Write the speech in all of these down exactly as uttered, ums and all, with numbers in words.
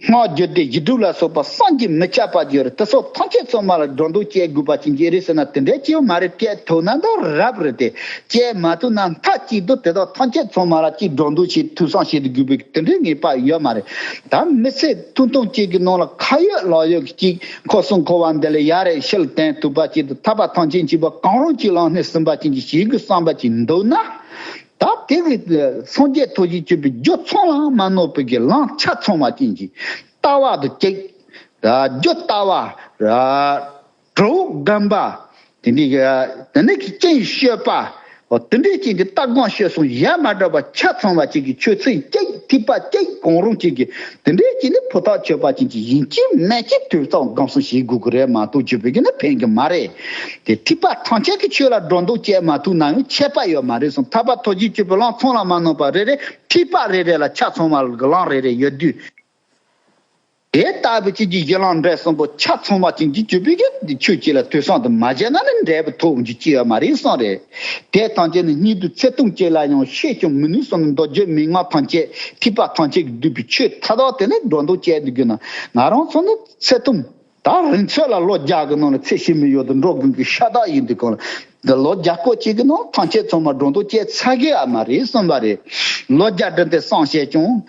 སྔགས་རྒྱུད་སྡེ་བཞི་སྒྲུབ་ལ་སོགས་པ་བསམ་གྱིས་མི་ཁྱབ་པ་ཡོད་རེད། དེ་སོགས་ཐམས་ཅད་ཚང་མ་ལ་སྒྲོ་འདོགས་བཅད་དགོས་པ་ཅན་གྱི་རེད་ཟེར་ན་དེ་འདྲའི་སྐྱེ་བ་མ་རེད། བཅད་ཐུབ་ན་འདི་རབ་རེད་དེ། བཅད་མ་ཐུབ་ན་མཐའ་གཅིག་ཏུ་དེ་དག་ཐམས་ཅད་ཚང་མ་ལ་གཅིག་སྒྲོ་འདོགས་བྱེད་ཐུབ་སང་བྱེད་དགོས་པའི་དེ་འདྲའི་ངེས་པ་ཡོད་མ་རེད། ད་མི་ཚེ་ཐུང་ཐུང་གཅིག་གི་ནང་ལ་ཁ་ཡོད་ལག་ཡོད་ཀྱི་གཅིག་འཁོར་གསུམ་འཁོར་བ་འདི་ལ་ཡ་རེད་ཕྱིར་དེང་ཐུབ་པ་ཅན་དུ་ཐར་པ་ཐམས་ཅད་མཁྱེན་པ་གང་རུང་གཅིག་ལ་སྣེ་ཟིན་པ་ཅན་གྱི་བྱེད་དགོས་བསམ་པ་ཅིག་འདུག་ན། ད་དེ་གི་སངས་རྒྱས་ཐུགས་རྗེ་ཆེན་པོའི་རྒྱུ་ཚང་ལ་མ་གནོད་པའི་གི་ལམ་ཆ་ཚང་བ་ཅན་གྱི་ལྟ་བ་དང་གཅིག་རྒྱུ་ལྟ་བ། གྲོགས་སྒོམ་པ། དེ་འདྲའི་གི་དེ་ནས་ཀྱི་རྐྱེན་སྤྱོད་པ། འོ་དེ་འདྲའི་རྐྱེན་གྱི་ལྟ་སྒོམ་སྤྱོད་གསུམ་གཞན་མ་འདྲ་བ་ཆ་ཚང་བ་ཅིག་གི་ཆོས་ཚན་གཅིག་ཐེག་པ་གཅིག་གང་རུང་གཅིག་གི་དེ་འདྲའི་རྐྱེན་ནི་ཕུ་ཐག་ཆོད་པ་ཅན་གྱི་ཡིན་གཅིག་མིན་གཅིག་ཐོས་བསམ་སྒོམ་གསུམ་བྱེད་དགོས་ཀྱི་རེད་མ་གཏོགས་བརྒྱུད་པའི་གི་ནི་ཕན་གི་མ་རེད། དེ་ཐེག་པ་ཐམས་ཅད་ཀྱི་ཆོས་ལ་སྒྲོ་འདོགས་བཅད་མ་ཐུབ་ན་ཡང་ཁྱད་པར་ཡོད་མ་རེད་གསུངས། ཐར་པ་ཐུགས་རྗེ་ཆེན་པོའི་ལམ་ཚང་ལ་མ་གནོད་པ་རེ་རེ་ཐེག་པ་རེ་རེ་ལ་ཆ་ཚང་བ་གི་ལམ་རེ་རེ་ཡོད་དུས། དེ་ལྟ་བུ་ཅིག་གི་གཞི་ལམ་འབྲས་གསུམ་པོ་ཆ་ཚང་བ་ཅན་གྱི་བརྒྱུད་པའི་གི་ཆོས་ཅིག་ལ་ཐོས་བསམ་དུ་མ་བྱས་ན་ནི་འབྲས་བུ་ཐོབ་རྒྱུ་ཅི་ཡོད་མ་རེད་གསུངས་རེད། དེ་ཐམས་ཅད་ནི་སྙིགས་དུས་ཚེ་ཐུང་གཅིག་ལ་ཡང་ཤེས་ཀྱང་མི་ནུས་སོ་ནི་མདོ་རྒྱུད་མན་ངག་ཐམས་ཅད་ཐེག་པ་ཐམས་ཅད་ཀྱིས་བསྡུས་པའི་ཆོས་མཐའ་དག་དེ་ནི་སྒྲོ་འདོགས་བཅད་དུ་དགོས་ན་ང་རང་ཚོ་ནི་ཚེ་ཐུང་། ད་རིང་ཚོད་ལ་ལོ་བརྒྱ་གི་ནང་ལ་ཚེ་ཕྱི་མའི་ཡུལ་དུ་འགྲོ་དགོས་ཀྱི་ཤ་སྟག་ཡིན་དུས་གང་ལ། འདི་ལོ་བརྒྱ་སྐོར་གཅིག་གི་ནང་ཐམས་ཅད་ཚང་མ་སྒྲོ་འདོགས་བཅད་ཚར་གི་ཨ་མ་རེད་གསུངས་པ་རེད། ལོ་བརྒྱ་བསྒྲིལ་ཏེ་བསམ་བྱས་ཀྱང་།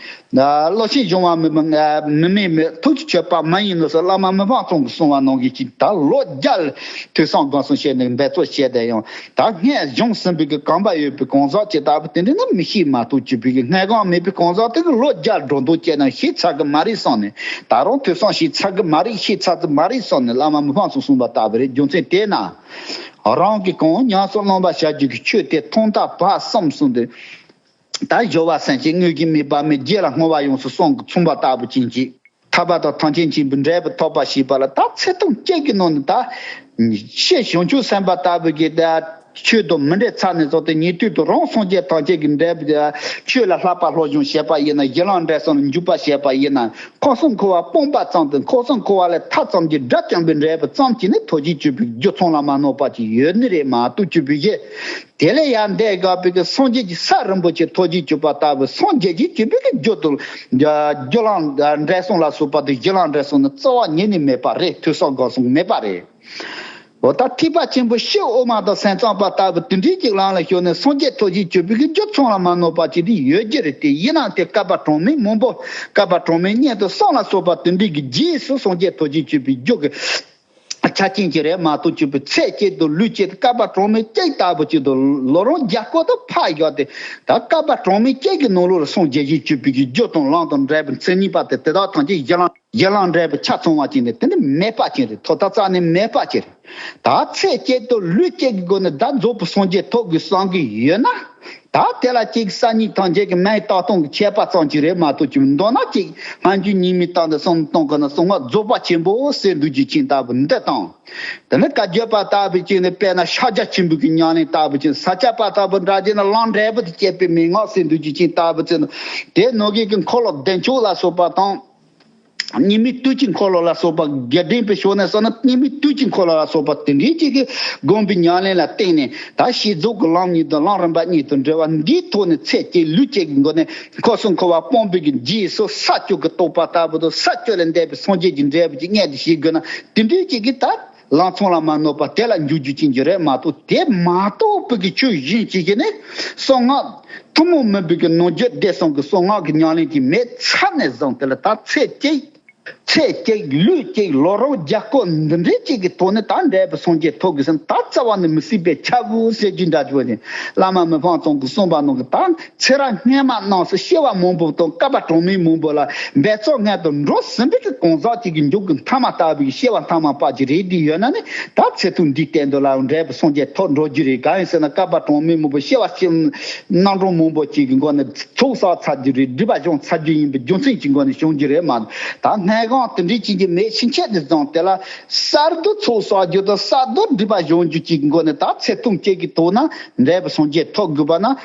བློ་ཆེན་གཞུང་བ་མི་མི་མེད་མི་ཐུགས་ཀྱི་མཆོད་པ་མ་ཡིན་ནོ་ཟེར་བླ་མ་མི་ཕམ་ཚང་གིས་གསུངས་པ་ནང་བཞིན་ཅིག་ད་ལོ་བརྒྱ་ཐོས་བསམ་སྒོམ་གསུམ་བྱས་ནས་འབད་རྩོལ་བྱས་བསྡད་ཡང་ད་སྔས་བྱུང་ཟིན་པའི་གི་གོམས་པ་ཡོད་པའི་གང་ཟག་ཅིག་ལྟ་བུ་དེ་འདྲ་ནི་མི་ཤེས་མ་གཏོགས་བརྒྱུད་པའི་གི་སྔས་གོམས་མེད་པའི་གང་ཟག་དེ་གི་ལོ་བརྒྱ་སྒྲོ་འདོགས་བཅད་ན་ཤེས་ཚར་གི་མ་རེད་བསམ་ནས་ད་རུང་ཐོས་བསམ་བྱས་ཚར་གི་མ་རེད་ཤེས་ཚར་གི་མ་རེད་བསམ་ནས་བླ་མ་མི་ཕམ་ཚང་གསུངས་པ་ལྟ་བུ་རེད། རྒྱུ་མཚན་དེས་ན། རང་གིས་གང་ཉམས་སུ་བླངས་པ་བྱ་རྒྱུ་གི་ཆོས་དེ་ཐོག་མཐའ་བར་གསུམ་གསུམ་དུ། ད་སྦྱོར་བ་སེམས་བསྐྱེད་དངོས་གཞི་དམིགས་པ་མེད་རྒྱུད་ལ་བསྔོ་བ་ཡོངས་སུ་བསམ་གྱིས་མཚུངས་པ་ལྟ་བུ་ཅན་གྱིས། ཐར་པ་དང་ཐམས་ཅད་མཁྱེན་པའི་འབྲས་བུ་ཐོབ་པ་ཞེས་པ་ལ་ད་ཚེ་ཐུང་གཅིག་གི་ནང་ནས་ད། ཤེས་བྱང་ཆུབ་སེམས་དཔའ་ལྟ་བུ་གི་ད། ཆོས་དང་མི་འབྲལ་ཚར་ནས་བཟུང་སྟེ་ཉན་ཐོས་དང་རང་སངས་རྒྱས་ཐམས་ཅད་ཀྱི་འབྲས་བུ་ཆོས་ལ་བསླབ་པ་སློབ་སྦྱོང་བྱས་པ་ཡིན་ན་གཞི་ལམ་འབྲས་གསུམ་ལ་འཇུག་པ་བྱས་པ་ཡིན་ན། འཁོར་གསུམ་འཁོར་བ་སྤངས་པ་ཙམ་དང་འཁོར་གསུམ་འཁོར་བ་ལས་ཐར་ཙམ་གྱི་དགྲ་བཅོམ་པའི་འབྲས་བུ་ཙམ་གྱིས་ནི་ཐུགས་རྗེ་ཆེན་པོའི་རྒྱུ་ཚང་ལ་མ་གནོད་པ་ཅིག་ཡོད་ནི་རེད་མ་གཏོགས་བརྒྱུད་པའི་གཞི། དེ་ལས་ཡང་འདས་དགའ་བའི་གི་སངས་རྒྱས་ཀྱི་ས་རིན་པོ་ཆེ་ཐུགས་རྗེ་ཆེན་པོ་ལྟ་བུ་སངས་རྒྱས་ཀྱི་བརྒྱུད་པའི་གི་རྒྱུ་དང་རྒྱུ་ལམ་འབྲས་གསུམ་ལ་སོགས་པ་དང་གཞི་ལམ་འབྲས་གསུམ་ནི་རྩ་བ་ཉིད་ནས་མེད་པ་རེད། ཐོས་བསམ་སྒོམ་གསུམ་མེད་པ་རེད། འོ་ད་ཐེག་པ་ཆེན་པོ་སྤྱིར་དབུ་མ་དང་སེམས་ཙམ་པ་ལྟ་བུ་དེ་འདྲའི་ཅིག་ལམ་ལ་ཞུགས་ནས་སངས་རྒྱས་ཐུགས་རྗེ་ཆེན་པོའི་གི་རྒྱུ་ཚང་ལ་མ་གནོད་པ་ཅིག་དེ་ཡོད་ཀྱི་རེད་དེ་ཡིན་ནའང་དེ་བསྐལ་པ་གྲངས་མེད་མང་པོ་བསྐལ་པ་གྲངས་མེད་གཉིས་དང་གསུམ་ལ་སོགས་པ་དེ་འདྲའི་གི་རྗེས་སུ་སངས་རྒྱས་ཐུགས་རྗེ་ཆེན་པོའི་རྒྱུ་གི་ཆ་རྐྱེན་གྱི་རེད་མ་གཏོགས་བརྒྱུད་པའི་ཚེ་གཅིག་དང་ལུས་གཅིག་དང་བསྐལ་པ་གྲངས་མེད་གཅིག་ལྟ་བུ་གཅིག་དང་ལོ་རིམ་བརྒྱ་སྐོར་དུ་ཕར་བཞག་སྟེ་ད་བསྐལ་པ་གྲངས་མེད་གཅིག་གི་ནང་ལོགས་ལ་སངས་རྒྱས་ཀྱི་བརྒྱུད་པའི་གི་རྒྱུ་དང་ལམ་དང་འབྲས་བུ་མཚན་ཉིད་པ་དེ་དེ་དག་ཐམས་ཅད་གཞི་ལམ་གཞི་ལམ་འབྲས་བུ་ཆ་ཚང་བ་ཅན་དེ་དེ་ནི་མེད་པ་ཅན་རེད། ཐོག་མཐའ་རྩ་ནས་མེད་པ་ཅན་རེད། ད་ཚེ་གཅིག་དང་ལུས་གཅིག་གི་སྒོ་ནས་ད་རྫོགས་པའི་སངས་རྒྱས་ཐོབ་དགོས་བསམ་གྱི་ཡོད་ན། ད་དེ་ལ་གཅིག་སང་ཉིན་ཐམས་ཅད་ཀྱི་མིང་བཏགས་སྟངས་ཀྱི་ཁྱད་པར་ཙམ་གཅིག་རེད་མ་གཏོགས་ཀྱི་མདོར་ན་གཅིག་སྔ་འགྱུར་རྙིང་མའི་སྟེང་དུ་གསུངས་སྟངས་ཀྱི་ནང་གསང་སྔགས་རྫོགས་པ་ཆེན་པོ་ཟེར་འདུག་རྒྱུ་ཅན་ལྟ་བུ་འདི་དང་། དེ་ནི་བཀའ་བརྒྱུད་པ་ལྟ་བུ་ཅན་ནི་དཔེར་ན་ཕྱག་རྒྱ་ཆེན་པོའི་གི་ཉམས་ལེན་ལྟ་བུ་ཅན། ས་སྐྱ་པ་ལྟ་བུ་འདྲ་བྱས་ན་ལམ་འབྲས་བུ་དང་བཅས་པའི་མན་ངག་ཟེར་འདུག་རྒྱུ་ཅན་ལྟ་བུ་ཅན། དེ་ནང་གི་གི་འཁོར་ལོ་བདེ་མཆོག་ལ་སོགས་པ་དང་། གཉིས་མེད་དུས་ཀྱི་འཁོར་ལོ་ལ་སོགས་པ་དགེ་ལྡན་པའི་ཕྱོགས་ནས་སོང་ན་གཉིས་མེད་དུས་ཀྱི་འཁོར་ལོ་ལ་སོགས་པ་དེ་འདྲའི་གཅིག་གི་སྒོམ་པའི་ཉམས་ལེན་ལ་བརྟེན་ནས་ད་བསྐྱེད་རྫོགས་ཀྱི་ལམ་གཉིས་དང་ལམ་རིམ་པ་གཉིས་དང་འབྲེལ་བ་འདིའི་ཐོག་ནས་ཚེ་གཅིག་ལུས་གཅིག་གི་སྒོ་ནས་འཁོར་གསུམ་འཁོར་བ་སྤངས་པའི་གི་རྗེས་སུ་ས་བཅུ་གི་རྟོགས་པ་ལྟ་བུ་དང་ས་བཅུ་ལས་འདས་པའི་སངས་རྒྱས་ཀྱི་འབྲས་བུ་གཅིག་མངོན་དུ་བྱེད་དགོས་ན་དེ་འདྲའི་གཅིག་གི་ད། ལམ་ཚང་ལ་མ་གནོད་པ་དེ་ལ་འཇུག་རྒྱུ་ཅན་གྱི་རེད་མ་གཏོགས་དེ་མ་གཏོགས་པའི་གི་ཆོས་གཞན་ཅིག་གི་ནི་གསང་སྔགས་ཐུན་མོང་མིན་པའི་གི་ནང་རྒྱུད་སྡེ་གསུམ་གི་གསང་སྔགས་ཀྱི་ཉམས་ལེན་གྱི་མེད་ཚར་ནས་བཟུང་དེ་ལ་ད་ཚེ་གཅིག་ཚེ་གཅིག་ལུས་གཅིག་ལོ་རིམ་བརྒྱ་སྐོར་འདི་འདྲའི་གཅིག་གི་ཐོག་ནས་ད་འབྲས་བུ་སངས་རྒྱས་ཐོབ་དགོས་ཟེར་ན་ད་རྩ་བ་ནས་མི་སྲིད་པའི་ཁྱབ་བོ་ཟེར་རྒྱུ་འདྲ་ཅིག་བ་ནི་བླ་མ་མི་ཕམ་ཚང་གིས་གསུངས་པ་ནང་གི་ད། ཚེ་རབས་སྔ་མ་རྣམས་སུ་སྐྱེ་བ་མང་པོ་དང་བསྐལ་པ་གྲངས་མེད་མང་པོ་ལ་འབད་རྩོལ་སྔོན་དུ་འགྲོ་ཟིན་པའི་གི་གང་ཟག་ཅིག་གི་མཇུག་གི་མཐའ་མ་ལྟ་བུའི་སྐྱེ་བ་མཐའ་མ་པ་ཅིག་རེད་འདི་ཡོད་ན་ནི་ད་ཚེ་ཐུང་འདིའི་སྟེང་དུ་ལ་འབྲས་བུ་སངས་རྒྱས་ཐོབ་འགྲོ་རྒྱུ་རེད། གང་ཡིན་ཟེར་ན་བསྐལ་པ་གྲངས་མེད་མང་པོ་སྐྱེ་བ་སྐྱེ་རྣམ་གྲངས་མང་པོ་ཅིག་གི་སྒོ་ནས་ཚོགས་བསགས་ཚར་རྒྱུ་རེད། སྒྲིབ་པ་སྦྱོང་ཚར་རྒྱུ་ཡིན་པའི་རྒྱུ་མཚན་གྱི་སྒོ་ནས་བྱུང་རྒྱུ་རེད་མ་གཏོགས་ད་སྔ་གོང་དེ་འདྲའི་ཅིག་གི་མེད་ཕྱིན་ཆད་དེ་བཟུང་དེ་ལ་གསར་དུ་ཚོགས་བསགས་རྒྱུ་དང་གསར་དུ་སྒྲིབ་པ་སྦྱོང་རྒྱུ་ཅིག་གི་སྒོ་ནས་ད་ཚེ་ཐུང་ཅིག་གི་ཐོག་ན་འབྲས་བུ་སངས་རྒྱས་ཐོབ་དགོས་པ་ན་ད།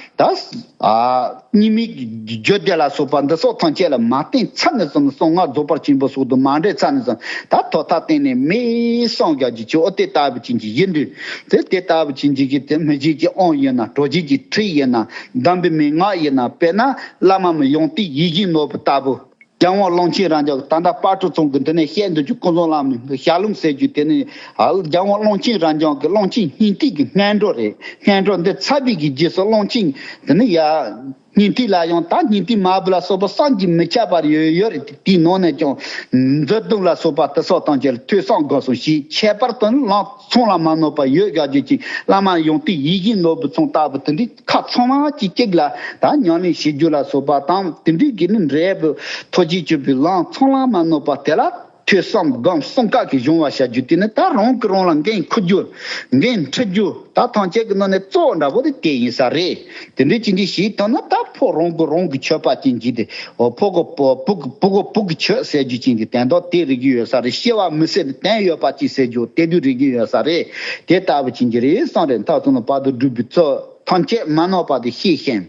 ཨ། གཉིས་མེད་རྒྱུད་སྡེ་ལ་སོགས་པ་འདི་སོགས་ཐམས་ཅད་ལ་མ་བརྟེན་ཚར་ནས་བཟུང་གསང་སྔགས་རྫོགས་པ་ཆེན་པོ་སོགས་དང་མ་འབྲེལ་ཚར་ནས་བཟུང་ད་ཐོག་མཐའ་གཏན་ནས་མེད་གསུངས་རྒྱག་རྒྱུ་ཅིག་འོ་དེ་ལྟ་བུ་ཅན་གྱི་ཡིན་དུས་དེ་དེ་ལྟ་བུ་ཅན་གྱི་གི་དེ་མི་བརྗེད་ཀྱི་དབང་ཡིན་ན་གྲོལ་བྱེད་ཀྱི་ཁྲིད་ཡིན་ན་གདམས་པའི་མན་ངག་ཡིན་ན་དཔེར་ན་བླ་མ་མི་ཡོང་སྟེ་ཡིད་བཞིན་ནོར་བུ་ལྟ་བུ། རྒྱལ་དབང་གླང་ཆེན་རབ་འབྱམས་ཀྱི། ད་ལྟ་དཔལ་སྤྲུལ་ཚང་གི་འདི་ནས་བཤད་འདོད་ཀྱི་ཀུན་བཟང་བླ་མའི་ཞལ་ལུང་ཟེར་རྒྱུ་དེ་ནི། ཨ། རྒྱལ་དབང་གླང་ཆེན་རབ་འབྱམས་ཀྱི་གླང་ཆེན་སྙིང་ཐིག་གི་སྔོན་འགྲོ་རེད། སྔོན་འགྲོ་འདི་ཚར་བའི་གི་རྗེས་སུ་གླང་ཆེན་འདི་ནི་ཡ། སྙིང་ཐིག་ལ་ཡང་ད་སྙིང་ཐིག་མ་བུ་ལ་སོགས་པ་བསམ་གྱིས་མི་ཁྱབ་པར་ཡོད་ཡོད་རེད། དེའི་ནང་ནས་ཀྱང་མཛོད་བདུན་ལ་སོགས་པ་དེ་སོགས་ཐམས་ཅད་ལ་ཐོས་བསམ་སྒོམ་གསུམ་བྱས། ཁྱད་པར་དུ་ནི་ལམ་ཚང་ལ་མ་གནས་པ་ཡོད་དགའ་རྒྱུ་ཅན་བླ་མ་ཡང་ཏིག་ཡིད་བཞིན་ནོར་བུ་ཚང་ལྟ་བུ་དེ་འདྲའི་ཁ་ཚང་མ་གཅིག་གཅིག་ལ་ད་ཉམས་ལེན་བྱེད་རྒྱུ་ལ་སོགས་པ་དང་། དེ་འདྲའི་གི་ནི་འབྲས་བུ་ཐོབ་བྱེད་སྤྱོད་པའི་ལམ་ཚང་ལ་མ་གནས་པ་དེ་ལ། ཐོས་བསམ་སྒོམ་གསུམ་ཀ་གི་སྦྱོང་བ་བྱ་རྒྱུ་དེ་ནི་ད་རང་གིས་རང་ལ་འགན་འཁུར་རྒྱུ། འགན་འཁྲི་རྒྱུ། ད་ཐམས་ཅད་ཀྱི་ནང་ནས་གཙོ་བོ་འདྲ་པོ་དེ་དེ་ཡིན་ས་རེད། དེ་འདྲའི་ཅི་འདྲའི་ཞིག་བཏང་ན། ད་ཕོ་རང་གིས་རང་གི་ཆོད་པ་ཅན་གྱི་དེ། འོ། ཕོ་གི་ཕོ། བུ་གི་བུ་གི་བུ་གི་ཆོད་ཟེར་རྒྱུ་ཅན་གྱི་དོན་དག་དེ་རིགས་ཡོད་ས་རེད། སྐྱེ་བ་མི་ཟད་པའི་དོན་ཡོད་པ་ཅིག་ཟེར་རྒྱུ་དེ་དུས་རིགས་ཡོད་ས་རེད། དེ་ལྟ་བུ་ཅན་གྱི་རེད་བསམ་རེད། མཐའ་གསུམ་ལ་བར་དུ་བསྒྲུབ་པའི་ཚུལ་ཐམས་ཅད་མ་ནོར་བ་དེ་ཤེས་ཤིང་།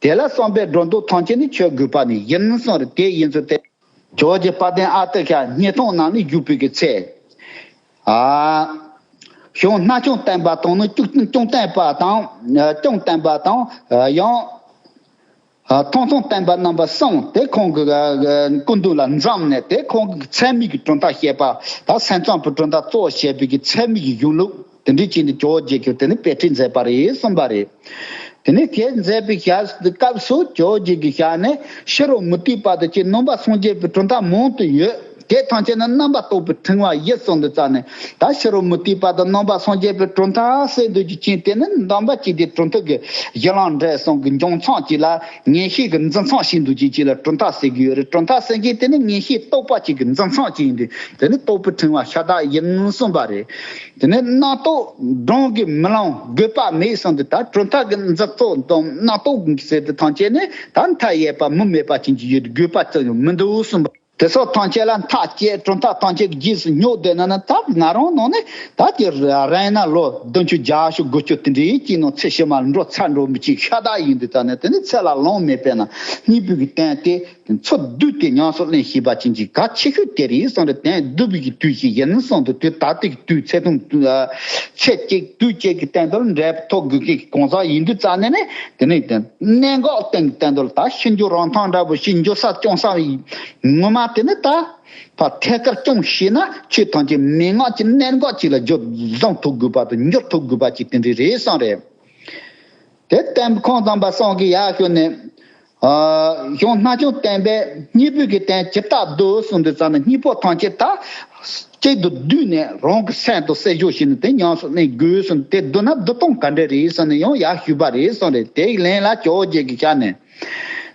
དེ་ལ་བསམ་པའི་སྒྲོ་འདོགས་ཐམས་ཅད་ནི་ཆོད་དགོས་པ་ནི་ཡིན་གསུངས་རེད། དེ་ཡིན་ཚུལ་དེ། ཇོ་བོ་རྗེ་དཔལ་ལྡན་ཨ་ཏི་ཤ་སྙེ་ཐང་རྣམས་ལ་བཞུགས་པའི་གི་ཚེ། ཨ། གཞུང་སྣ་ཆུང་བསྟན་པ་དང་ནི་སྐྱོང་སྐྱོང་བསྟན་པ་དང་། སྐྱོང་བསྟན་པ་དང་། ཡང་། ཐང་སྟོང་བསྟན་པ་རྣམ་པ་གསུམ་དེ་ཁོང་གི་སྐུ་མདུན་ལ་འཛོམས་ནས། དེ་ཁོང་གི་ཚད་མའི་གི་གྲུབ་མཐའ་བཤད་པ། ད་སེམས་ཙམ་པའི་གྲུབ་མཐའ་གཙོ་བོ་བྱས་པའི་གི་ཚད་མའི་གི་གཞུང་ལུགས་དེ་འདྲའི་ཅིག་ནི་ཇོ་བོ་རྗེ་གིས་དེ་ནི་དཔེ་ཁྲིད་མཛད་པ་རེད་གསུངས་པ་རེད། དེ་ནས་དེ་མཛད་པའི་ཞག་སྐབས་སུ་ཇོ་བོ་རྗེ་གི་ཞལ་ནས། ཕྱི་རོལ་མུ་སྟེགས་པ་དང་བཅས་ནང་པ་སངས་རྒྱས་པའི་གྲུབ་མཐའ་མང་དུ་ཡོད། དེ་ཐམས་ཅད་ནི་རྣམ་པར་རྟོག་པའི་ཕྲེང་བ་བཞི་གསུངས་དུས་ཙ་ནས། ད་ཕྱི་རོལ་མུ་སྟེགས་པ་དང་ནང་པ་སངས་རྒྱས་པའི་གྲུབ་མཐའ་ཟེར་འདོད་རྒྱུ་ཅན་དེ་ནི་རྣམ་པ་གཅིག་དེ་གྲུབ་མཐའ་གི་གཞི་ལམ་འབྲས་གསུམ་གྱི་འབྱུང་མཚམས་གཅིག་ལ། ངེས་ཤེས་ཀྱི་འཛིན་མཚམས་ཤིག་འདུག་ཅིག་ཅིག་ལ་གྲུབ་མཐའ་ཟེར་གྱི་ཡོད་རེད། གྲུབ་མཐའ་ཟེར་མཁན་དེ་ནི་ངེས་ཤེས་རྟོགས་པ་གཅིག་གི་འཛིན་མཚམས་གཅིག་ཡིན་དུས། དེ་ནི་རྟོག་པའི་ཕྲེང་བ་ཤ་སྟག་ཡིན་གསུངས་པ་རེད། དེ་ནས་རྣམ་རྟོག་སྒྲོམ་གྱིས་མི་ལང་དགོས་པ་མེད་གསུངས་ཏེ། ད་གྲུབ་མཐའ་གི་འཛིན་རྟོག་དང་རྣམ་རྟོག་ཟེར་དེ་ཐམས་ཅད་ནི་ད་མཐའ་ཡས་པ་མུ་མེད་པ་ཅན་གྱི་ཡོད་དགོས་པ་ཙམ་ཡང་མི་འདུག་གསུངས་པ། དེ་སོགས་ཐམས་ཅད་ལ་མཐའ་བཅད། གྲུབ་མཐའ་ཐམས་ཅད་ཀྱི་རྗེས་སུ་སྙེག་བསྡད་ན་ནི། ད་ང་རང་ནང་ནས་ད་ཀྱི་རང་ན་ལོ་བདུན་ཅུ་བརྒྱད་ཅུ་དགུ་བཅུ་དེ་འདྲའི་ཀྱི་ནང་ཚེ་ཕྱི་མ་འགྲོ་ཚར་འགྲོ་མི་ཅིག་ཤ་སྟག་ཡིན་དུས་ཙ་ནས། དེ་ནི་ཚེ་ལ་ལོང་མེད་པས་ན་གཉིས་པོའི་གི་དོན་དེ། ཚུར་བསྡུས་ཏེ་ཉམས་སུ་ལེན་ཤེས་པ་ཅན་གྱི་གལ་ཆེ་ཤོས་དེ་རེད་གསུངས་རེད། དེ་བསྡུ་བའི་གི་དུས་ཤིག་ཡིན་གསུངས་འདུག་དུས་ད་ལྟའི་གི་དུས་ཚེ་ཐུང་། ཚེ་གཅིག་དུས་གཅིག་གི་སྟེང་དུ་འབྲས་བུ་ཐོབ་དགོས་མཁན་གྱི་གང་ཟག་ཡིན་དུས་ཙ་ནས་ནི། དེ་ནི་དེ་གནད་འགག་སྟེང་གི་སྟེང་དུ་ད་ཤི་འགྱུར་རང་མཚང་འདྲ་པོ་ཞིག་འགྱུར་ས་སྐྱོང་ས་ངོ་མ་དེ་ནི་ད་ཕར་ཐད་ཀར་སྐྱོང་ཤེས་ན། ཆོས་ཐམས་ཅད་མན་ངག་གི་གནད་འགག་ཅིག་ལ་འགྱུར་བཟང་ཐོབ་དགོས་པ་དང་འགྱུར་ཐོབ་དགོས་པ་ཅིག་དེ་འདྲ་རེད་གསུངས་རེད། དེ་བསྟན་པའི་ཁུངས་དམ་པ་གསུམ་གྱི་ཡར་ཞུ་ནས། ཨ། གཞུང་སྣ་ཆུང་བསྟན་པའི་སྙིང་པོ་གི་དོན་ཇི་ལྟར་བསྡུ་གསུངས་དུས་ཙ་ནས། སྙིང་པོ་ཐམས་ཅད་ད་གཅིག་ཏུ་བསྡུས་ནས་རང་གི་སེམས་དང་བསྲེ་སྦྱོར་བྱས་ནས་དེ་ཉམས་སུ་ལེན་དགོས་གསུངས། དེ་བསྡུ་ན་བསྡུ་སྟངས་ག་འདྲ་རེད་གསུངས་ནས་ཡང་ཡར་ཞུས་པ་རེད་གསུངས་རེད། དེའི་ལན་ལ་ཇོ་བོ་རྗེ་གིས་བྱས་ནས།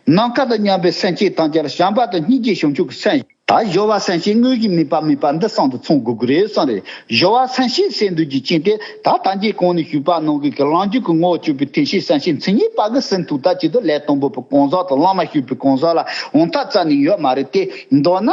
ནམ་མཁའ་དང་མཉམ་པའི་སེམས་ཅན་ཐམས་ཅད་ལ་བྱམས་པ་དང་སྙིང་རྗེ་བྱང་ཆུབ་ཀྱི་སེམས། ད་སྦྱོར་བ་སེམས་བསྐྱེད་དངོས་གཞི་དམིགས་པ་དམིགས་པ་འདི་གསུམ་དུ་ཚང་དགོས་ཀྱི་རེད་གསུངས་རེད། སྦྱོར་བ་སེམས་བསྐྱེད་ཟེར་འདོད་རྒྱུ་ཅན་དེ། ད་ད་གིན་གོང་ནས་ཞུས་པ་ནང་གི་གི་ལམ་རྒྱུད་ཀྱི་ངོ་བོ་བཅུ་པའི་དོན་བྱེད་སེམས་བསྐྱེད་མཚན་ཉིད་པ་གི་ཟིན་ཐུབ་ཐབས་ཅིག་ཏུ་ལས་དང་པོ་པའི་གང་ཟག་དང་བླ་མ་ཞུས་པའི་གང་ཟག་ལ་འོང་ཐབས་རྩ་ནས་ཡོད་མ་རེད་དེ། མདོར་ན་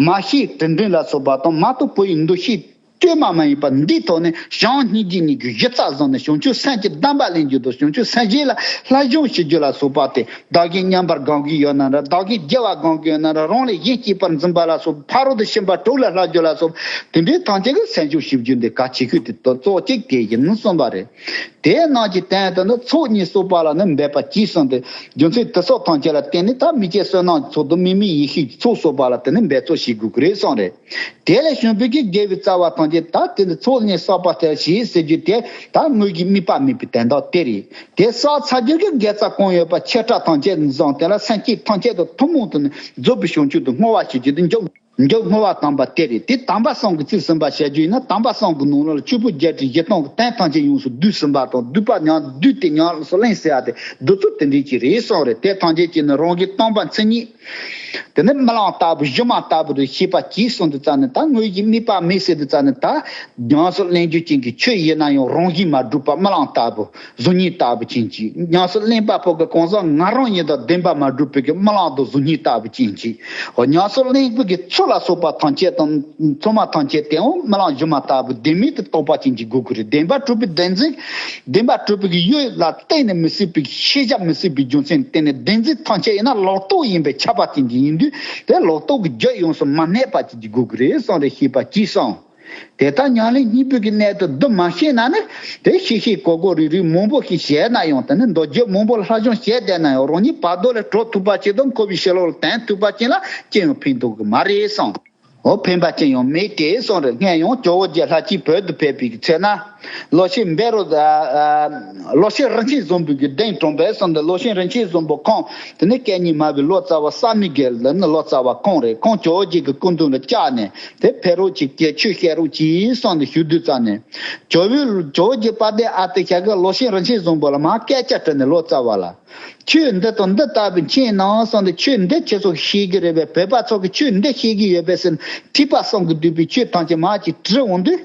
མ་ཤེས་དྲིན་དྲན་ལ་སོགས་པ་དང་། མ་རྟོགས་བོད་ཡིག་འདུ་ཤེས་བཅོས་མ་མ་ཡིན་པ་འདིའི་ཐོག་ནས་བྱམས་སྙིང་རྗེ་གཉིས་ཀྱི་གཞི་རྩ་བཟུང་ནས། བྱང་ཆུབ་སེམས་ཀྱི་བདེན་པ་ལེན་རྒྱུ་དང་། བྱང་ཆུབ་སེམས་བསྐྱེད་ལ་སླར་སྦྱོང་བྱེད་རྒྱུ་ལ་སོགས་པ་དེ། བདག་གིས་མཉམ་པར་སྒོམ་གྱི་ཡོད་ན་འདྲ། བདག་གིས་རྒྱས་པར་སྒོམ་གྱི་ཡོད་ན་འདྲ། རང་ལས་གཞན་གཅེས་པར་འཛིན་པ་ལ་སོགས། ཕ་རོལ་ཏུ་ཕྱིན་པ་དྲུག་ལ་སླར་སྦྱོང་ལ་སོགས། དེ་འདྲའི་ཐམས་ཅད་ཀྱི་སེམས་སྦྱོང་བྱེད་རྒྱུ་འདི་གལ་ཆེ་ཤོས་དེ་གཙོ་བོ་གཅིག་དེ་ཡིན་གསུངས་པ་རེད། དེ་རྣམས་ཀྱི་སྟེང་དུ་ནི་ཚོགས་གཉིས་གསོག་པ་ལ་ནི་འབད་པ་གྱིས་གསུངས་ཏེ། རྒྱུ་མཚན་དེ་སོགས་ཐམས་ཅད་ལ་བརྟེན་ནས་ད་མི་སྐྱེ་བསོད་ནམས་ཚོགས་དང་དམིགས་མེད་ཡེ་ཤེས་ཀྱི་ཚོགས་གསོག་པ་ལ་དེ་ནི་འབད་རྩོལ་བྱེད་དགོས་ཀྱི་རེད་གསུངས་རེད། དེ་ལས་བྱུང་བའི་གི་དགེ་བའི་རྩ་བ་ཐམས་ཅད་ད་དེ་ནི་ཚོགས་གཉིས་བསགས་པ་ལྟར་བྱེད་ཟེར་རྒྱུ་དེ། ད་དངོས་ཀྱི་དམིགས་པ་དམིགས་པའི་དོན་དག་དེ་རེད། དེ་བསགས་ཚར་རྒྱུ་གི་དགེ་རྩ་གང་ཡོད་པ་ཆེ་ཕྲ་ཐམས་ཅད་བཟུང་། དེ་ལ་སེམས་བསྐྱེད་ཐམས་ཅད་དང་ཐུན་མོང་དུ་ནི་རྫོགས་པའི་བྱང་ཆུབ་ཏུ་བསྔོ་བ་བྱེད་རྒྱུ་དེ་མཇུག་མཇུག་བསྔོ་བ་དམ་པ་དེ་རེད། དེ་དམ་པ་གསུམ་གྱི་ཚིག་ཟིན་པ་བྱ་རྒྱུ་ཡིན་ན། དམ་པ་གསུམ་གྱི་ནང་ལོགས་ལ་ཆོས་ཕུང་བརྒྱད་ཁྲི་བཞི་སྟོང་གི་དོན་ཐམས་ཅད་ཡོངས་སུ་བསྡུས་ཟིན་པ་དང་། བསྡུས་པ་ཉམས་བསྡུས་ཏེ་ཉམས་སུ་ལེན་ཟེར་ཡ་དེ་བསྡུ་ཚུལ་དེ་འདྲའི་ཅིག་རེད་གསུངས་རེད། དེ་ཐམས་ཅད་ཀྱི་ནི་རང་གི་སྟོང་པ་མཚན་ཉིད། དེ་ནི་རྨི་ལམ་ལྟ་བུ་སྒྱུ་མ་ལྟ་བུ་རུ་ཤེས་པ་གྱིས་གསུངས་དུས་ཙ་ནས། ད་དངོས་གཞི་དམིགས་པ་མེད་ཟེར་དུས་ཙ་ནས། ད་ཉམས་སུ་ལེན་རྒྱུ་ཅན་གྱི་ཆོས་ཡིན་ན་ཡང་རང་བཞིན་མ་གྲུབ་པ་རྨི་ལམ་ལྟ་བུ། གཟུགས་བརྙན་ལྟ་བུ་ཅན་གྱི། ཉམས་སུ་ལེན་པ་པོ་གི་གང་ཟག་ང་རང་ཉིད་དང་ལྡན་པ་མ་གྲུབ་པའི་གི་རྨི་ལམ་དང་གཟུགས་བརྙན་ལྟ་བུ་ཅན་གྱི། འོ། ཉམས་སུ་ལེན་པའི་གི་ཚུལ་ལ་སོགས་པ་ཐམས་ཅད་དང་ཚང་མ་ཐམས་ཅད་དེའང་རྨི་ལམ་སྒྱུ་མ་ལྟ་བུ་བདེན་མེད་དུ་རྟོགས་པ་ཅན་གྱི་དགོས་ཀྱི་རེད། བདེན་པ་གྲུབ་པའི་བདེན་འཛིན། བདེན་པ་གྲུབ་པའི་གི་ཡུལ་ལ་གཏན་ནས་མི་སྲིད་པའི་ཤེས་བྱ་མི་སྲིད་པའི་རྒྱུ་མཚན་བརྟེན་ནས། བདེན་འཛིན་ཐམས་ཅད་ཡིན་ན་ལོག་རྟོག་ཡིན་པས་ཁྱབ་པ་ཅན་གྱི་ཡིན་དུས། དེ་ལོག་རྟོག་གི་རྒྱུ་ཡོངས་སུ་མ་གནས་པ་ཅན་གྱི་དགོས་ཀྱི་རེད་གསུངས་རེད། ཤེས་པ་གྱིས་གསུངས། དེ་ལྟར་ཉམས་ལེན་གཉིས་པོ་གི་གནད་དུ་བསྡུ་མ་ཤེས་ན་ནི། དེ་ཤེས་ཤེས་གོ་གོ་རིག་རིག་མང་པོ་ཞིག་བྱས་ན་ཡང་། དེ་ནི་མདོ་རྒྱུད་མང་པོ་ལ་ལྷག་བྱུང་བྱས་བསྡད་ན་ཡང་། རང་ཉིད་བར་དོ་ལས་གྲོལ་ཐུབ་པ་ཅིག་དང་། འཁོར་བའི་ཕྱི་ལོགས་ལ་དོན་ཐུབ་པ་ཅིག་ལ་ཅི་ཡང་ཕན་ཐོགས་ཀྱི་མ་རེད་གསུངས། འོ། ཕན་པ་ཅི་ཡང་མེད་དེ་གསུངས་རེད། སྔོན་ཡང་ཇོ་བོ་རྗེ་ལྷ་སྤྱིས་བོད་དུ་ཕེབས་པའི་ཚེ་ན། ལོ་ཤས་འབད་རུང་། ཨ། ཨ། ལོ་ཤས་རིན་ཆེན་བཟང་པོ་གི་གདན་དྲངས་པས་གསུངས་ཏེ། ལོ་ཤས་རིན་ཆེན་བཟང་པོ་ཁོང་དེ་ནི་སྐད་གཉིས་སྨྲ་བའི་ལོ་ཙཱ་བ་བསམ་ཡས་དགེ་ལགས་ནི་ལོ་ཙཱ་བ་ཁོང་རེད། ཁོང་ཇོ་བོ་རྗེ་གི་སྐུ་མདུན་ལ་བཅར་ནས། དེ་ཕེབས་རོགས་ཅིག་གྱིས་ཆོས་བཤད་རོགས་གྱིས་གསུངས་ཏེ་ཞུ་དུས་ཙམ་ནས། ཇོ་བོས། ཇོ་བོ་རྗེ་དཔལ་ལྡན་ཨ་ཏི་ཤ་གིས་ལོ་ཤས་རིན་ཆེན་བཟང་པོ་ལ་མར་སྐད་ཆ་དྲིས་ནས། ལོ་ཙཱ་བ་ལགས། ཆོས་འདི་དང་འདི་ལྟ་བུ་མཁྱེན་ནམ་གསུངས་ཏེ། ཆོས་འདི་ཁྱེད་ཚོ་ཤེས་ཀྱི་རེད་པས། བོད་པ་ཚོ་གིས་ཆོས་འདི་ཤེས་ཀྱི་ཡོད་པས་ཟེར་ནས། ཐེག་པ་གསུམ་གྱིས་བསྡུས་པའི་ཆོས་ཐམས་ཅད་མར་ཅིག་དྲིས་འོང་དུས།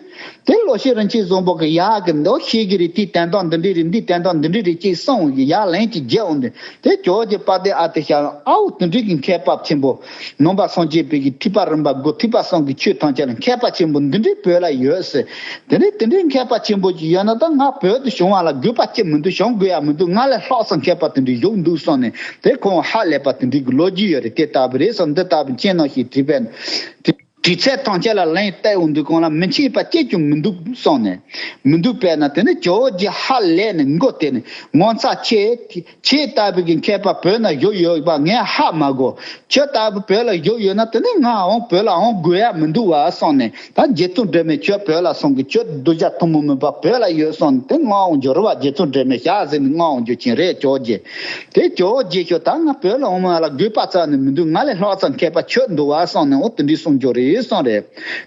དེ་ལོ་ཤས་རིན་ཆེན་བཟང་པོ་གིས། ཡག་གི། འདི་ཤེས་ཀྱི་རེད། དེའི་དོན་དག་འདི་འདྲ་རེད། འདིའི་དོན་དག་འདི་འདྲ་རེད་ཅེས་གསུངས། ཡར་ལན་ཅིག་རྒྱག་འོང་དུས། དེ་ཇོ་བོ་རྗེ་དཔལ་ལྡན་ཨ་ཏི་ཤ། ཨའོ། དེ་འདྲའི་གི་མཁས་པ་ཆེན་པོ། ནང་པ་སངས་རྒྱས་པའི་གི་ཐེག་པ་རིམ་པ་དགུ། ཐེག་པ་གསུམ་གྱི་ཆོས་ཐམས་ཅད་ལ་མཁས་པ་ཆེན་པོ་འདི་འདྲའི་བོད་ལ་ཡོད་ཟེར། དེ་ནས་དེ་འདྲའི་མཁས་པ་ཆེན་པོ་ཅིག་ཡོད་ན། ད་ང་བོད་དུ་བྱུང་བ་ལ་དགོས་པ་ཅི་མི་འདུག་བྱུང་དགོས་ཡ་མི་འདུག་ང་ལས་ལྷག་ཙམ་མཁས་པ་དེ་འདྲ་བཞུགས་འདུག་གསུངས་ནས། དེ་ཁོང་ཧ་ལས་པ་དེ་འདྲའི་གི་ལོ་རྒྱུས་ཡོད་རེད། དེ་ལྟ་བུ་རེད་གསུངས། འདི་ལྟ་བུ་མཁྱེན་ནམ་ཞེས་དྲིས་པས། དེ། དྲིས་ཚད་ཐམས་ཅད་ལ་ལན་བསྟན་འོང་དུས། ཁོང་ལ་མི་མཁྱེན་པ་གཅིག་ཀྱང་མི་འདུག་གསུངས་ནས། མི་འདུག་པས་ན། དེ་ནས་ཇོ་བོ་རྗེ་ཧ་ལས་ནས་མགོ་བཏེགས་ནས། ངོ་མཚར་ཆེ། ཁྱེད་ལྟ་བུ་གི་མཁས་པ་བོད་ན་བཞུགས་ཡོད་པ་ངས་ཧ་མ་གོ། ཁྱེད་ལྟ་བུ་བོད་ལ་བཞུགས་ཡོད་ན། དེ་ནས་ང་འོང་བོད་ལ་འོང་དགོས་ཡ་མི་འདུག་བ་གསུངས་ནས། ད་རྗེ་བཙུན་སྒྲོལ་མས་ཁྱོད་བོད་ལ་སོང་གི། ཁྱོད་གདུལ་བྱ་ཐུན་མོང་མིན་པ་བོད་ལ་ཡོད་གསུངས་ནས། དེ་མངགས་འོང་རྒྱུ་རེད་བ། རྗེ་བཙུན་སྒྲོལ་མས་བཞག་ཟེར་ནས་མངགས་འོང་རྒྱུ་ཅན་རེད། ཇོ་བོ་རྗེ། དེ་ཇོ་བོ་རྗེ་ཁྱོད་ད་ང་བོད་ལ་འོང་བ་ལ་དགོས་པ་རྩ་ནས་མི་འདུག་ང་ལས་ལྷག་ཙམ་མཁས་པ་ཁྱོད་འདུག་བ་གསུངས་ནས། འོ། དེ་འདྲའི་གསུང་རྒྱུ་རེད་གསུངས་རེད།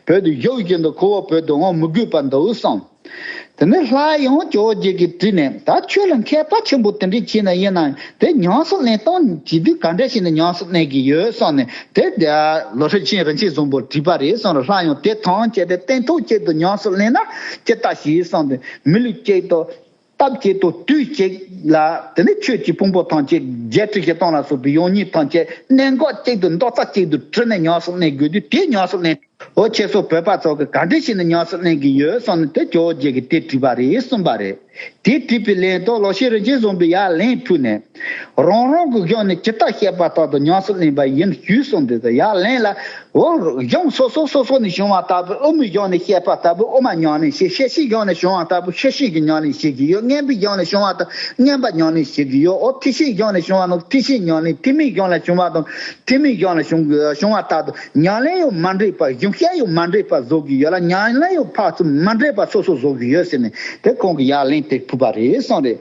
བོད་དུ་བཞུགས་བཞིན་དུ་ཁོ་བོ་བོད་དུ་འོང་མི་དགོས་པ་འདུག་གསུངས། དེ་ནས་སླར་ཡང་ཇོ་བོ་རྗེ་གིས་དྲིས་ནས། ད་ཁྱོད་ལ་མཁས་པ་ཆེན་པོ་དེ་འདྲའི་བྱས་ན། ཡིན་ནའང་དེ་ཉམས་སུ་ལེན་སྟངས་བྱེད་དུས་ག་འདྲ་བྱས་ནས་ཉམས་སུ་ལེན་གྱི་ཡོད་གསུངས་ནས། དེ་ལོ་ཤས་རིན་ཆེན་བཟང་པོར་དྲིས་པ་རེད་གསུངས་རེད། སླར་ཡང་དེ་ཐམས་ཅད་དེ་སྟན་ཐོག་གཅིག་ཏུ་ཉམས་སུ་ལེན་ན་ཇི་ལྟ་ཞིག་གསུངས་ཏེ། མི་ལུས་གཅིག་ཏུ། སྟབས་གཅིག་ཏུ་དུས་གཅིག་ལ། དེ་ནས་ཆོས་ཀྱི་ཕུང་པོ་ཐམས་ཅད། བརྒྱད་ཁྲི་བཞི་སྟོང་ལ་སོགས་པའི་ཡོན་གཉིས་ཐམས་ཅད། གནད་འགག་གཅིག་ཏུ་མདོ་རྩ་གཅིག་ཏུ་དྲིལ་ནས་ཉམས་སུ་ལེན་དགོས་དུས། དེ་ཉམས་སུ་ལེན། འོ། ཁྱེད་ཚོ་བོད་པ་ཚོ་གིས་ག་འདྲ་བྱས་ནས་ཉམས་སུ་ལེན་གྱི་ཡོད་གསུངས་ནས། དེ་ཇོ་བོ་རྗེ་གིས་དེ་དྲིས་པ་རེད་གསུངས་པ་རེད། དེ་དྲིས་པའི་ལན་དུ་ལོ་ཤས་རིན་ཆེན་བཟང་པོས་ཡར་ལན་ཕུལ་ནས། རང་རང་གི་གཞུང་ནས་ཇི་ལྟར་བཤད་པ་ལྟར་དུ་ཉམས་སུ་ལེན་པ་ཡིན་ཞུས་གསུངས་ཏེ། ཡར་ལན་ལ། འོ། གཞུང་སོ་སོ་སོ་སོ་ནས་བྱུང་བ་ལྟ་བུ། དབུ་མའི་གཞུང་ནས་བཤད་པ་ལྟ་བུ་དབུ་མ་ཉམས་ལེན་བྱེད། ཤེར་ཕྱིན་གཞུང་ནས་བྱུང་བ་ལྟ་བུ་ཤེར་ཕྱིན་གྱི་ཉམས་ལེན་བྱེད་ཀྱི་ཡོད། མངོན་པའི་གཞུང་ནས་བྱུང་བ་དང་མངོན་པ་ཉམས་ལེན་བྱེད་ཀྱི་ཡོད། འོ། ཐེག་ཆེན་གཞུང་ནས་བྱུང་བ་རྣམས་ཐེག་ཆེན་ཉམས་ལེན། ཐེག་དམན་གཞུང་ལ་བྱུང་བ་དང་ཐེག་དམན་གཞུང་ལ་བྱུང་བྱུང་བ་ལྟར་དུ། ཉམས་ལེན་ཡང་མ་འདྲེས་པ། གཞུང་བཤད་ཡང་མ་འདྲེས་པ་བཟོ་གི་ཡོད་ལ། ཉམས་ལེན་ཡང་འཕགས་ཚུལ་མ་འདྲེས་པ་སོ་སོ་བཟོ་གི་ཡོད་ཟེར་ནས། དེ་ཁོང་གིས་ཡར་ལན་དེ་ཕུལ་བ་རེད་གསུངས་རེད།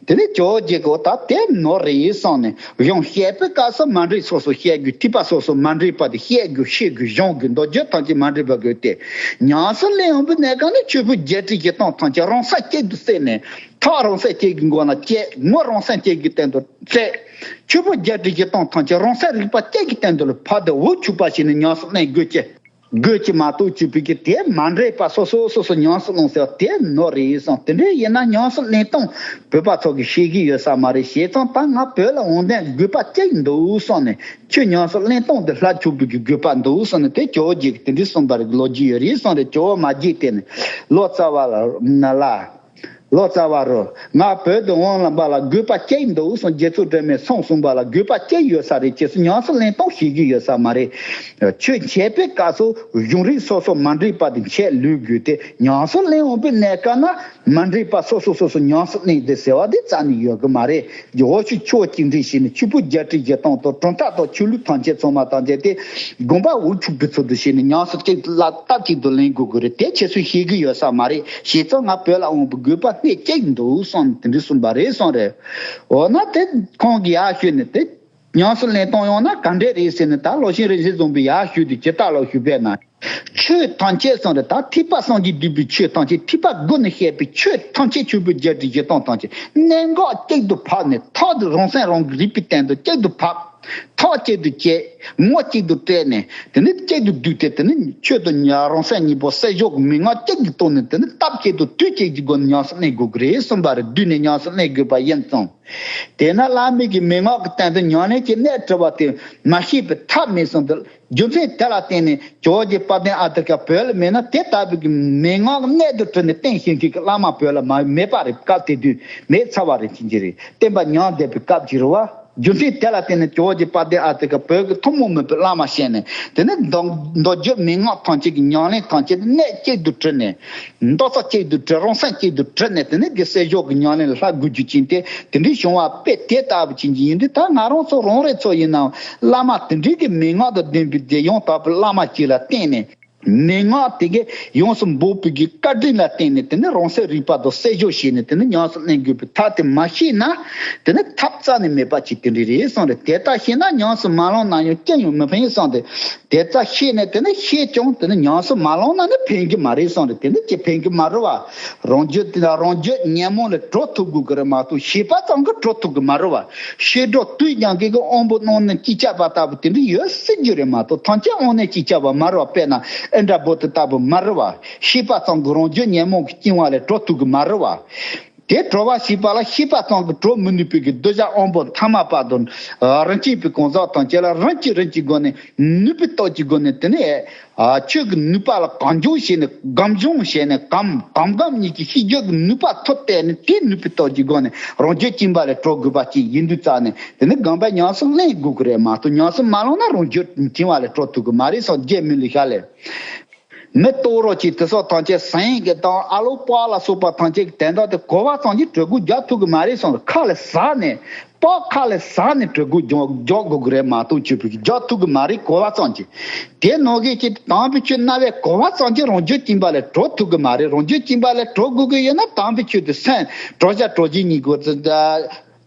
དེ་ནས་ཇོ་བོ་རྗེ་གིས། འོ། ད་དེ་ནོར་རེད་གསུངས་ནས། གཞུང་བཤད་པའི་སྐབས་སུ་མ་འདྲེས་སོ་སོ་བཤད་དགོས། ཐེག་པ་སོ་སོ་མ་འདྲེས་པ་དེ་བཤད་དགོས། ཤེས་དགོས། སྦྱང་དགོས། མདོ་རྒྱུད་ཐམས་ཅད་མ་འདྲེས་པ་དགོས་ཏེ། ཉམས་སུ་ལེན་འོང་པའི་གནས་སྐབས་ནས་ཆོས་ཕུང་བརྒྱད་ཁྲི་བཞི་སྟོང་ཐམས་ཅད་རང་སེམས་གཅིག་ཏུ་བསྲེས་ནས། ཐག་རང་སེམས་གཅིག་གི་སྒོ་ནས་བཅད། ངོ་རང་སེམས་གཅིག་གི་སྟེང་དུ་བཙུགས། ཆོས་ཕུང་བརྒྱད་ཁྲི་བཞི་སྟོང་ཐམས་ཅད་རང་སེམས་རིག་པ་གཅིག་གི་སྟེང་དུ་ལ་ཕབ་སྟེ་འུ་ཆུག་པ་བྱས་ནས་ཉམས་སུ་ལེན་དགོས་ཀྱི། དགོས་ཀྱི་མ་གཏོགས་ཅིག་པའི་གི་དེ་མ་འདྲེས་པ་སོ་སོ་སོ་སོ་ཉམས་སུ་ལེན་ཟེར་བ་དེ་ནོར་རེད་གསུངས། དེ་འདྲ་ཡིན་ན་ཉམས་སུ་ལེན་སྟངས་བོད་པ་ཚོ་གིས་ཤེས་ཀྱི་ཡོད་ས་མ་རེད། བྱས་ཙང་ད་ང་བོད་ལ་འོང་དོན་དགོས་པ་གཅིག་འདུག་གསུངས་ནས། ཁྱོད་ཉམས་སུ་ལེན་སྟངས་དེ་ལྷག་ཆོག་པའི་གི་དགོས་པ་འདུག་གསུངས་ནས། དེ་ཇོ་བོ་རྗེ་གིས་དེ་འདྲ་གསུངས་པ་རེད། ལོ་རྒྱུས་ཡོད་རེད་གསུངས་རེད། ཇོ་བོ་མ་བརྗེད་དེ་ནས། ལོ་ཙཱ་བ་ལ་ལ། ལོ་ཙཱ་བ་རོ། ང་བོད་དུ་འོང་ལ་བ་ལ་དགོས་པ་གཅིག་འདུག་གསུངས། རྗེ་བཙུན་སྒྲོལ་མས་གསུངས་གསུངས་པ་ལ་དགོས་པ་གཅིག་ཡོད་ས་རེད། ཁྱེད་ཚོ་ཉམས་སུ་ལེན་སྟངས་ཤེས་ཀྱི་ཡོད་ས་མ་རེད། ཆོས་འཆད་པའི་སྐབས་སུ་གཞུང་རིགས་སོ་སོ་མ་འདྲེས་པ་དེ་འཆད་ལུས་དགོས་ཏེ། ཉམས་སུ་ལེན་འོང་པའི་གནས་སྐབས་ན་མ་འདྲེས་པ་སོ་སོ་སོ་སོ་ཉམས་སུ་ལེན་དེ་ཟེར་བ་དེ་རྩ་ནས་ཡོད་ཀྱི་མ་རེད། འོ། ཆོས་ཕྱོགས་གཅིག་འདྲེས་བྱས་ནས་ཆོས་ཕུང་བརྒྱད་ཁྲི་བཞི་སྟོང་དང་གྲུབ་མཐའ་དང་ཆོས་ལུགས་ཐམས་ཅད་ཚང་མ་ཐམས་ཅད་དེ་དགོངས་པ་འུ་ཆུག་པའི་ཚུལ་དུ་བྱས་ནས་ཉམས་སུ་གཅིག་ལ་སྟབས་གཅིག་ཏུ་ལེན་དགོས་ཀྱི་རེད། དེ་ཁྱེད་ཚོས་ཤེས་ཀྱི་ཡོད་ས་མ་རེད། བྱས་ཙང་ང་བོད་ལ་འོང་བའི་དགོས་པ་སྣེ་གཅིག་འདུག་གསུངས། དེ་འདྲ་གསུངས་པ་རེད་གསུངས་རེད། འོ་ན་དེ་ཁོང་གིས་ཡར་ཞུས་ནས་དེ་ཉམས་སུ་ལེན་སྟངས་ཡོང་ན་ག་འདྲས་རེད་ཟེར་ནས། ད་ལོ་ཤས་རིན་ཆེན་བཟང་པོས་ཡར་ཞུས་ཏེ་ཇི་ལྟར་ལ་ཞུས་པས་ན། ཆོས་ཐམས་ཅད་གསུངས་རེད། ད་ཐེག་པ་གསུམ་གྱིས་བསྡུས་པའི་ཆོས་ཐམས་ཅད། ཐེག་པ་དགུ་ནས་བཤད་པའི་ཆོས་ཐམས་ཅད། ཆོས་ཕུང་བརྒྱད་ཁྲི་བཞི་སྟོང་ཐམས་ཅད་གནད་འགག་གཅིག་ཏུ་ཕབ་ནས། ཐག་དེ་རང་སེམས་རང་གི་རིག་པའི་སྟེང་དུ་གཅིག་ཏུ་ཕབ། ཐག་གཅིག་ཏུ་བཅད། ངོ་གཅིག་ཏུ་བསྲེས་ནས། དེ་ནས་གཅིག་ཏུ་བསྡུས་ཏེ། དེ་ནས་ཆོས་དང་རང་སེམས་གཉིས་པོ་སེལ་ཕྱོགས་ཀྱི་མན་ངག་གཅིག་ཏུ་བཏོན་ནས། དེ་ནས་སྟབས་གཅིག་ཏུ་དུས་གཅིག་གི་སྒོ་ནས་ཉམས་སུ་ལེན་དགོས་ཀྱི་རེད་གསུངས་པ་རེད། བསྡུས་ནས་ཉམས་སུ་ལེན་དགོས་པ་ཡིན་ཙང་། དེས་ན་བླ་མེད་ཀྱི་མན་ངག་གི་སྟེང་དུ་ཉམས་ལེན་གྱི་གནད་དྲི་བ་དེ་མ་ཤེས་པའི་ཐབས་མེད་གསུངས་ཏེ། རྒྱུ་མཚན་དེ་ལ་བརྟེན་ནས་ཇོ་བོ་རྗེ་དཔལ་ལྡན་ཨ་ཏི་ཤ་བོད་ལ་མེད་ན། དེ་ལྟ་བུའི་གི་མན་ངག་གནད་དུ་དྲིལ་ནས་བསྟན་ཤེས་མཁན་གྱི་བླ་མ་བོད་ལ་མ་མེད་པ་རེད། སྐབས་དེ་དུས་མེད་ཚར་བ་རེད། ཅི་འདྲ་རེད། བསྟན་པ་ཉམས་བསྡད་པའི་སྐབས་ཅིག་རེད་བ། རྒྱུ་མཚན་དེ་ལ་བརྟེན་ནས་ཇོ་བོ་རྗེ་དཔལ་ལྡན་ཨ་ཏི་ཀ་བོད་ཀྱི་ཐུན་མོང་མིན་པའི་བླ་མ་བྱས་ནས། དེ་ནས་མདོ་མདོ་རྒྱུད་མན་ངག་ཐམས་ཅད་ཀྱི་ཉམས་ལེན་ཐམས་ཅད་གནད་གཅིག་ཏུ་དྲིལ་ནས། མདོ་རྩ་གཅིག་ཏུ་དྲིལ། རང་སེམས་གཅིག་ཏུ་དྲིལ་ནས། དེ་ནས་དགེ་གསལ་སྦྱོར་གྱི་ཉམས་ལེན་ལ་ལྷག་དགོས་རྒྱུ་ཅན་དེ། དེ་འདྲའི་བྱུང་བ་དཔེ་དེ་ལྟ་བུ་ཅན་གྱི་ཡིན་དུས། ད་ང་རང་ཚོ་རང་རེ་ཚོ་ཡིན་ནའང་བླ་མ་དེ་འདྲའི་གི་མན་ངག་དང་ལྡན་པའི་དེ་ཡང་དག་པའི་བླ་མ་ཅིག་ལ་བརྟེན་ནས། མན་ངག་དེ་གས་ཡོངས་སུ་འབོགས་པའི་གི་བཀའ་དྲིན་ལ་བརྟེན་ནས། དེ་ནས་རང་སེམས་རིག་པ་དང་རྩད་གཅོད་བྱས་ནས། དེ་ནས་ཉམས་སུ་ལེན་དགོས་པའི་ཐབས་དེ་མ་ཤེས་ན། དེ་ནས་ཐབས་རྩ་ནས་མེད་པ་ཅིག་དེ་འདྲ་རེད་བསམ་རེད། དེ་ལྟར་ཤེས་ན་ཉམས་སུ་མ་བླངས་ན་ཡང་ཅི་ཡང་མི་ཕན་བསམ་སྟེ། དེ་ལྟར་ཤེས་ནས་དེ་ནས་ཤེས་ཀྱང་དེ་ནས་ཉམས་སུ་མ་བླངས་ན་ནི་ཕན་གྱི་མ་རེད་བསམ་རེད། དེ་ནས་ཅི་ཕན་གྱི་མ་རེད་བ། རང་རྒྱུད་དེ་ལ་རང་རྒྱུད་ཉོན་མོངས་ལས་གྲོལ་ཐུབ་དགོས་ཀྱི་རེད་མ་གཏོགས། ཤེས་པ་ཙམ་གྱིས་གྲོལ་ཐུབ་ཀྱི་མ་རེད་བ། ཤེས་སྒྲོ་བཏུས་ཀྱང་གི་གི་དབང་པོ་རྣོན་ནས་ཅིག་བཅག་པ་ལྟ་བུ་དེ་འདྲ་ཡོད་སྲིད་རྒྱུ་རེད་མ་གཏོགས། ཐམས་ཅད་དབང་ནས་ཅིག་བཅག་པ་མ་རེད་བ། དཔེར་ན་ཨིནྡྲ་བྷོ་དྷི་ལྟ་བུ་མ་རེད་བ། ཤེས་པ་ཙམ་གྱིས་རང་རྒྱུད་ཉོན་མོངས་ཀྱི་སྐྱེ་བ་ལས་གྲོལ་ཐུབ་ཀྱི་མ་རེད་བ། དེ་གྲོལ་བ་ཞེས་པ་ལ་ཤེས་པ་ཙམ་གྱིས་གྲོལ་མི་ནུས་པའི་གི་གདུལ་བྱ་དབང་པོ་ཐ་མལ་པ་དང་། ཨ། རིན་ཆེན་པའི་གང་ཟག་ཐམས་ཅད་ལ་རིམ་གྱིས་རིམ་གྱིས་སྒོ་ནས། ནུས་པའི་སྟོབས་ཀྱི་སྒོ་ནས། དེ་ནས། ཨ། ཆོས་ཀྱི་ནུས་པ་ལ་གང་སྦྱོང་བྱས་ནས། གང་སྦྱོང་བྱས་ནས། གང་གང་གང་གཉིས་ཀྱི་ཤེས་རྒྱུད་ཀྱི་ནུས་པ་ཐོབ་སྟེ་ནས། དེའི་ནུས་པའི་སྟོབས་ཀྱི་སྒོ་ནས་རང་རྒྱུད་དཀྱིལ་མ་ལས་གྲོལ་དགོས་པ་ཅིག་ཡིན་དུས་ཙང་ནས། དེ་ནི་དགོངས་པ་ཉམས་སུ་ལེན་དགོས་ཀྱི་རེད་མ་གཏོགས། ཉམས་སུ་མ་བླངས་ན་རང་རྒྱུད་དཀྱིལ་མ་ལས་གྲོལ་ཐུབ་ཀྱི་མ་རེད་བསམ། རྗེ་མི་ལའི་ཞལ་ལས། མི་རྟོག་རོགས་ཀྱིས་དེ་སོགས་ཐམས་ཅད་ཟན་གྱི་དང་ཨ་ལོ་པགས་ལ་སོགས་པ་ཐམས་ཅད་ཀྱི་དོན་དག་དེ་གོ་བ་ཙམ་གྱིས་གྲོལ་དགོས་རྒྱག་ཐུབ་ཀྱི་མ་རེད་བསམ། ཁ་ལ་ཟ་ནས། པགས་ཁ་ལ་ཟ་ནས་གྲོལ་དགོས་རྒྱག་རྒྱག་དགོས་ཀྱི་རེད་མ་གཏོགས། ཆོས་པའི་རྒྱག་ཐུབ་ཀྱི་མ་རེད། གོ་བ་ཙམ་གྱིས། དེ་ནང་བཞིན་གྱི་དམ་པའི་ཆོས་རྣ་བས་གོ་བ་ཙམ་གྱིས་རང་རྒྱུད་དཀྱིལ་མ་ལས་གྲོལ་ཐུབ་ཀྱི་མ་རེད། རང་རྒྱུད་དཀྱིལ་མ་ལས་གྲོལ་དགོས་ཀྱི་ཡོད་ན། དམ་པའི་ཆོས་དེ་སེམས་གྲོལ་བྱ་གྲོལ་བྱེད་གཉིས་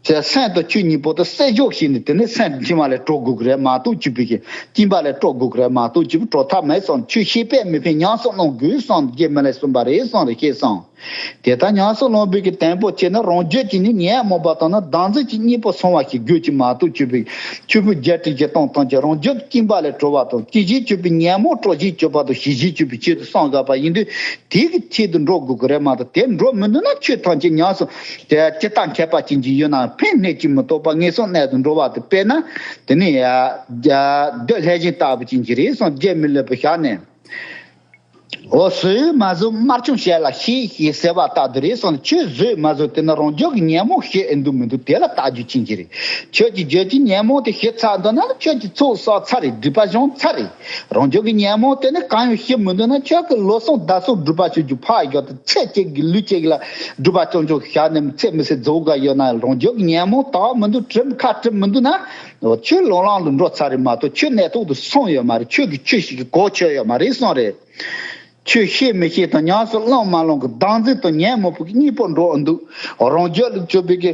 ཀྱི་སེམས་དང་ཆོས་གཉིས་པོ་དེ་རྩད་གཅོད་བྱས་ནས། དེ་ནས་སེམས་དཀྱིལ་མ་ལས་གྲོལ་དགོས་ཀྱི་རེད་མ་གཏོགས། ཆོས་པའི་གི་དཀྱིལ་མ་ལས་གྲོལ་དགོས་ཀྱི་རེད་མ་གཏོགས། ཆོས་པའི་གྲོལ་ཐབས་མེད་བསམ། ཆོས་ཤེས་པས་མི་ཕན། ཉམས་སུ་བླང་དགོས་བསམ། རྗེ་མི་ལའི་གསུངས་པ་རེད་བསམ་རེད། ཤེས་སོང་། དེ་ལྟར་ཉམས་སུ་བླངས་པའི་གི་དོན་པོ་ཆེ་ནི། རང་རྒྱུད་ཀྱི་ནི་ཉོན་མོངས་པ་དང་ནི་བདག་འཛིན་གྱི་གཉིས་པོ་སོང་བ་ཞིག་དགོས་ཀྱི་མ་གཏོགས། ཆོས་པའི་ཆོས་པའི་རྒྱལ་སྲས་བཞི་སྟོང་ཐམས་ཅད་རང་རྒྱུད་དཀྱིལ་མ་ལས་གྲོལ་བ་དང་། སྐྱེ་བཞིའི་ཆོས་པའི་ཉོན་མོངས་གྲོལ་བྱེད་སྤྱོད་པ་དང་། ཞི་བྱེད་སྤྱོད་པའི་ཆེད་དུ་བསམ་དགོས་པ་ཡིན་དུས། དེ་གི་ཆེད་དུ་འགྲོ་དགོས་ཀྱི་རེད་མ་གཏོགས། དེ་འགྲོ་མི་འདུག་ན། ཆོས་ཐམས་ཅད་ཉམས་སུ་དེ་ཇི་ལྟར་མཁས་པ་ཅན་གྱིས་ཡོད་ན་ཕན་གནོད་ཀྱིས་མི་རྟོག་པ་ངན་སོང་གནས་སུ་འགྲོ་བ་དེ། དཔེར་ན་དེ་ནི་ཡ་ཡ་སྡོད་ལྷས་བྱིན་ལྟ་བུ་ཅན་གྱི་རེད་བསམ། རྗེ་མི་ལའི་ཞལ་ནས། འོ་བཟོད་མ་བཟོད་དམར་ཆུང་ཞལ་ལ་ཤེས་ཞེས་ཟེར་བ་ལྟར་དུ་རེད་གསུངས། ཆོས་བཟོད་མ་བཟོད་དེ་ནི་རང་རྒྱུད་ཀྱི་ཉོན་མོངས་ཤེས་ཨེ་འདུག་མི་འདུག་དེ་ལ་བརྟག་རྒྱུ་ཅན་གྱི་རེད། ཁྱོད་ཀྱི་རྒྱུད་ཀྱི་ཉོན་མོངས་དེ་ཞི་ཚར་འདུག་ན། ཁྱོད་ཀྱི་ཚོགས་བསགས་ཚར་རེད། སྒྲིབ་པ་སྦྱངས་ཚར་རེད། རང་རྒྱུད་ཀྱི་ཉོན་མོངས་དེ་ནི་གང་ཡང་ཞི་མི་འདུག་ན། ཁྱོད་ཀྱི་ལོ་གསུམ་ཟླ་གསུམ་སྒྲིབ་པ་ཆོས་ཀྱི་ཕར་བཞག་སྟེ། ཚེ་གཅིག་གི་ལུས་གཅིག་ལ་སྒྲིབ་པ་རྐྱང་རྐྱང་བཞག་ནས་ཚེ་མི་ཚེ་རྫོགས་ག་ཡོད་ན། རང་རྒྱུད་ཀྱི་ཉོན་མོངས་དག་མི་འདུག་གྲིབ་ཁ་གྲིབ་མི་འདུག་ན། ཁྱོད་ལམ་ལམ་དུ་འགྲོ་ཚར་རེད་མ་གཏོགས། ཁྱོད་གནས་ཐོག་ཏུ་སོང་ཡོད་མ་རེད། ཁྱོད་ཀྱི་ཆོས་ཤིག་གི་གོ་ཆོད་ཡོད་མ་རེད་གསུངས་རེད། ཆོས་ཤེས་མི་ཤེས་དང་ཉམས་སུ་བླང་མ་བླང་གི་བདག་འཛིན་དང་ཉོན་མོངས་པའི་གཉིས་པོ་འགྲོ་འདུག་རང་རྒྱུད་ལ་ཆོས་པའི་གི་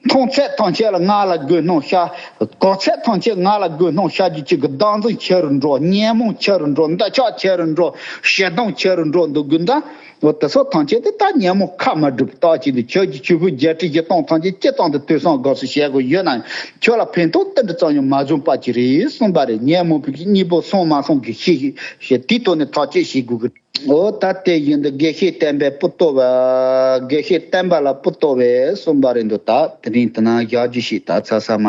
མཐོང་ཚད་ཐམས་ཅད་ལ་ང་ལ་དགོས་སྣང་ཤར། གོ་ཚད་ཐམས་ཅད་ང་ལ་དགོས་སྣང་ཤར་རྒྱུ་ཅིག་གི་བདག་འཛིན་ཆེ་རུ་འགྲོ། ཉོན་མོངས་ཆེ་རུ་འགྲོ། འདོད་ཆགས་ཆེ་རུ་འགྲོ། ཞེ་སྡང་ཆེ་རུ་འགྲོ་འདུག་གི་འདྲ། འོ་དེ་སོགས་ཐམས་ཅད་དེ་ད་ཉོན་མོངས་ཁ་མ་གྲུབ་རྟགས་ཅིག་འདུག་ཁྱོད་ཀྱིས་ཆོས་ཕུང་བརྒྱད་ཁྲི་བཞི་སྟོང་ཐམས་ཅད་སྤྱིར་བཏང་དུ་ཐོས་བསམ་དགོངས་སུ་བཞེས་དགོས་ཡོད་ན། ཁྱོད་ལ་ཕན་ཐོགས་ཏིལ་འབྲུ་ཙམ་ཡང་མ་བྱུང་བ་ཅིག་རེད་གསུངས་པ་རེད། ཉོན་མོངས་པའི་གཉིས་པོ་སོང་མ་སོང་གི་ཤེས་ཤེས་དེའི་ཐོག་ནས་ཐག་གཅོད་བྱེད་དགོས་ཀྱི། འོ་ད་དེ་བཞིན་དུ་དགེ་བཤེས་སྟོན་པས་པོ་ཏོ་བ། དགེ་བཤེས་སྟོན་པ་ལ་པོ་ཏོ་བས་གསུངས་པ་རེད་འདུག་ད་དེ་རིང་དེ་ན་བཞག་རྒྱུ་ཞིག་ད་ཚ་ས་མ།